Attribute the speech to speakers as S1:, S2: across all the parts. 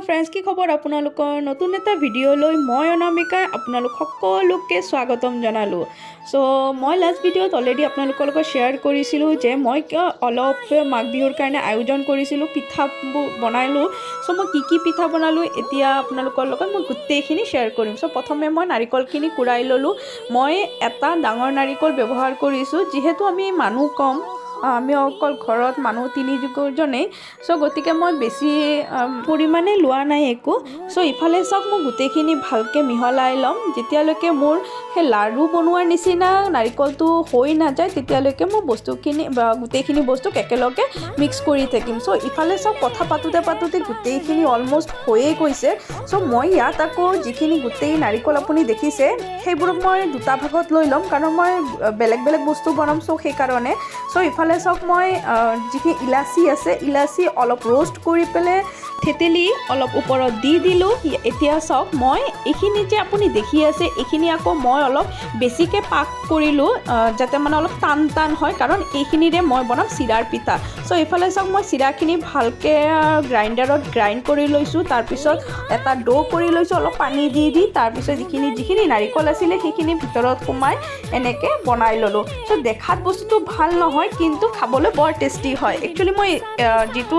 S1: Friends, কি খবৰ আপোনালোকৰ? নতুন এটা ভিডিঅ' লৈ মই অনামিকাই আপোনালোক সকলোকে স্বাগতম জনালোঁ। চ' মই লাষ্ট ভিডিঅ'ত অলৰেডি আপোনালোকৰ লগত শ্বেয়াৰ কৰিছিলোঁ যে মই কিয় অলপ মাঘ বিহুৰ কাৰণে আয়োজন কৰিছিলোঁ, পিঠাবোৰ বনালোঁ। চ' মই কি কি পিঠা বনালোঁ, এতিয়া আপোনালোকৰ লগত মই গোটেইখিনি শ্বেয়াৰ কৰিম। চ' প্ৰথমে মই নাৰিকলখিনি কুৰাই ল'লোঁ। মই এটা ডাঙৰ নাৰিকল ব্যৱহাৰ কৰিছোঁ, যিহেতু আমি মানুহ কম, আমি অকল ঘৰত মানুহ তিনিজনেই। চ' গতিকে মই বেছি পৰিমাণে লোৱা নাই একো। চ' ইফালে চাওক, মই গোটেইখিনি ভালকৈ মিহলাই ল'ম। যেতিয়ালৈকে মোৰ সেই লাড়ু বনোৱাৰ নিচিনা নাৰিকলটো হৈ নাযায়, তেতিয়ালৈকে মই বস্তুখিনি বা গোটেইখিনি বস্তুক একেলগে মিক্স কৰি থাকিম। চ' ইফালে চাওক, কথা পাতোঁতে পাতোঁতে গোটেইখিনি অলমষ্ট হৈয়ে গৈছে। চ' মই ইয়াত আকৌ যিখিনি গোটেই নাৰিকল আপুনি দেখিছে, সেইবোৰক মই দুটা ভাগত লৈ ল'ম, কাৰণ মই বেলেগ বেলেগ বস্তু বনাম। চ' সেইকাৰণে। চ' ইফালে চাওক, মই যিখিনি ইলাচি আছে, ইলাচি অলপ ৰ'ষ্ট কৰি পেলাই থেতেলি অলপ ওপৰত দি দিলোঁ। এতিয়া চাওক, মই এইখিনি যে আপুনি দেখি আছে, এইখিনি আকৌ মই অলপ বেছিকৈ পাক কৰিলোঁ, যাতে মানে অলপ টান টান হয়, কাৰণ এইখিনিৰে মই বনাম চিৰাৰ পিঠা। চ' এইফালে চাওক, মই চিৰাখিনি ভালকৈ গ্ৰাইণ্ডাৰত গ্ৰাইণ্ড কৰি লৈছোঁ। তাৰপিছত এটা ড' কৰি লৈছোঁ অলপ পানী দি দি। তাৰপিছত যিখিনি নাৰিকল আছিলে, সেইখিনি ভিতৰত সোমাই এনেকৈ বনাই ল'লোঁ। চ' দেখাত বস্তুটো ভাল নহয়, কিন্তু খাবলৈ বৰ টেষ্টি হয়। একচুৱেলি মই যিটো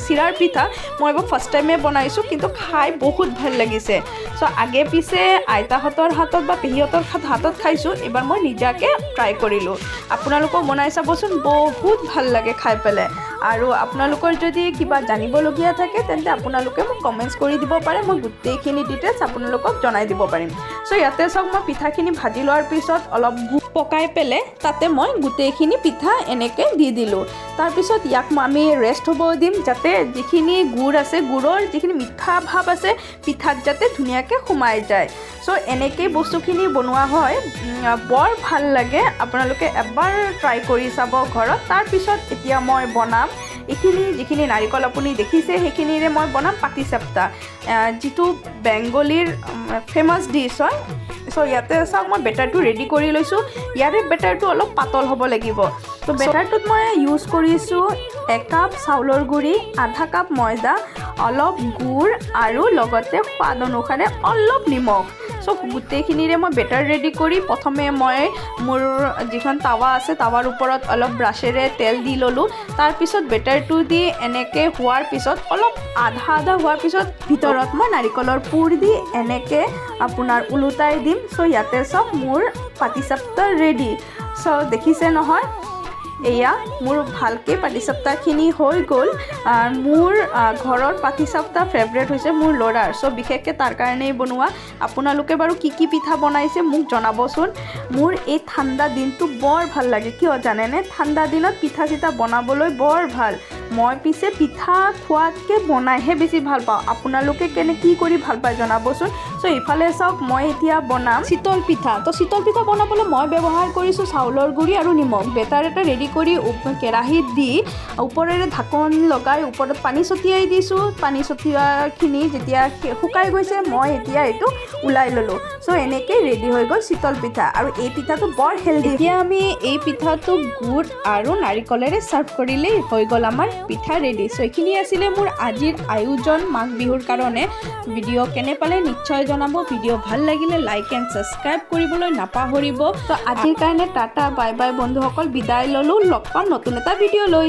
S1: চিৰাৰ পিঠা মই এইবাৰ ফাৰ্ষ্ট টাইমে বনাইছোঁ, কিন্তু খাই বহুত ভাল লাগিছে। চ' আগে পিছে আইতাহঁতৰ হাতত বা পেহীহঁতৰ হাতত খাইছোঁ, এইবাৰ মই নিজাকৈ ট্ৰাই কৰিলোঁ। আপোনালোকেও বনাই চাবচোন, বহুত ভাল লাগে খাই পেলাই। আৰু আপোনালোকৰ যদি কিবা জানিবলগীয়া থাকে, তেন্তে আপোনালোকে মোক কমেণ্টছ কৰি দিব পাৰে। মই গোটেইখিনি ডিটেইলছ আপোনালোকক জনাই দিব পাৰিম। চ' ইয়াতে চাওক, মই পিঠাখিনি ভাজি লোৱাৰ পিছত অলপ গুড় পকাই পেলাই তাতে মই গোটেইখিনি পিঠা এনেকৈ দি দিলোঁ। তাৰপিছত ইয়াক আমি ৰেষ্ট হ'ব দিম, যাতে যিখিনি গুড় আছে, গুড়ৰ যিখিনি মিঠা ভাৱ আছে, পিঠাত যাতে ধুনীয়াকৈ সোমাই যায়। চ' এনেকেই বস্তুখিনি বনোৱা হয়। বৰ ভাল লাগে, আপোনালোকে এবাৰ ট্ৰাই কৰি চাব ঘৰত। তাৰপিছত এতিয়া মই বনাম এইখিনি যিখিনি নাৰিকল আপুনি দেখিছে, সেইখিনিৰে মই বনাম পাটিচাপ্তা, যিটো বেংগলীৰ ফেমাছ ডিছ হয়। চ' ইয়াতে চাওক, মই বেটাৰটো ৰেডি কৰি লৈছোঁ। ইয়াৰে বেটাৰটো অলপ পাতল হ'ব লাগিব। ত' বেটাৰটোত মই ইউজ কৰিছোঁ একাপ চাউলৰ গুড়ি, আধা কাপ ময়দা, অলপ গুড় আৰু লগতে সোৱাদ অনুসাৰে অলপ নিমখ। চ' গোটেইখিনিৰে মই বেটাৰ ৰেডি কৰি প্ৰথমে মই মোৰ যিখন টাৱা আছে, টাৱাৰ ওপৰত অলপ ব্ৰাছেৰে তেল দি ল'লোঁ। তাৰপিছত বেটাৰটো দি এনেকৈ হোৱাৰ পিছত, অলপ আধা আধা হোৱাৰ পিছত ভিতৰত মই নাৰিকলৰ পুৰ দি এনেকৈ আপোনাৰ ওলোটাই দিম। চ' ইয়াতে চাওক, মোৰ পাটিচাপ্তা ৰেডি। চ' দেখিছে নহয়, এয়া মোৰ ভালকৈ পাটিচাপ্তাখিনি হৈ গ'ল। মোৰ ঘৰৰ পাটিচাপ্তা ফেভৰেট হৈছে মোৰ ল'ৰাৰ। চ' বিশেষকৈ তাৰ কাৰণেই বনোৱা। আপোনালোকে বাৰু কি কি পিঠা বনাইছে, মোক জনাবচোন। মোৰ এই ঠাণ্ডা দিনটো বৰ ভাল লাগে। কিয় জানেনে? ঠাণ্ডা দিনত পিঠা চিঠা বনাবলৈ বৰ ভাল। মই পিছে পিঠা খোৱাতকৈ বনাইহে বেছি ভাল পাওঁ। আপোনালোকে কেনে কি কৰি ভাল পায়, জনাবচোন। চ' ইফালে চাওক, মই এতিয়া বনাম চিতল পিঠা। তো চিতল পিঠা বনাবলৈ মই ব্যৱহাৰ কৰিছোঁ চাউলৰ গুড়ি আৰু নিমখ। বেটাৰ এটা ৰেডি কৰি কেৰাহীত দি ওপৰেৰে ঢাকন লগাই ওপৰত পানী ছটিয়াই দিছোঁ। পানী ছটিওৱাখিনি যেতিয়া শুকাই গৈছে, মই এতিয়া এইটো ওলাই ল'লোঁ। চ' এনেকেই ৰেডি হৈ গ'ল চিতল পিঠা। আৰু এই পিঠাটো বৰ হেল্ডি। এতিয়া আমি এই পিঠাটো গুড় আৰু নাৰিকলেৰে ছাৰ্ভ কৰিলেই হৈ গ'ল আমাৰ পিঠা ৰেডি। চ' এইখিনি আছিলে মোৰ আজিৰ আয়োজন মাঘ বিহুৰ কাৰণে। ভিডিঅ' কেনে পালে নিশ্চয় জনাব। ভিডিঅ' ভাল লাগিলে লাইক এণ্ড ছাবস্ক্ৰাইব কৰিবলৈ নাপাহৰিব। তো আজিৰ কাৰণে টাটা, বাই বাই বন্ধুসকল, বিদায় ল'লোঁ। লগ পাম নতুন এটা ভিডিঅ' লৈ।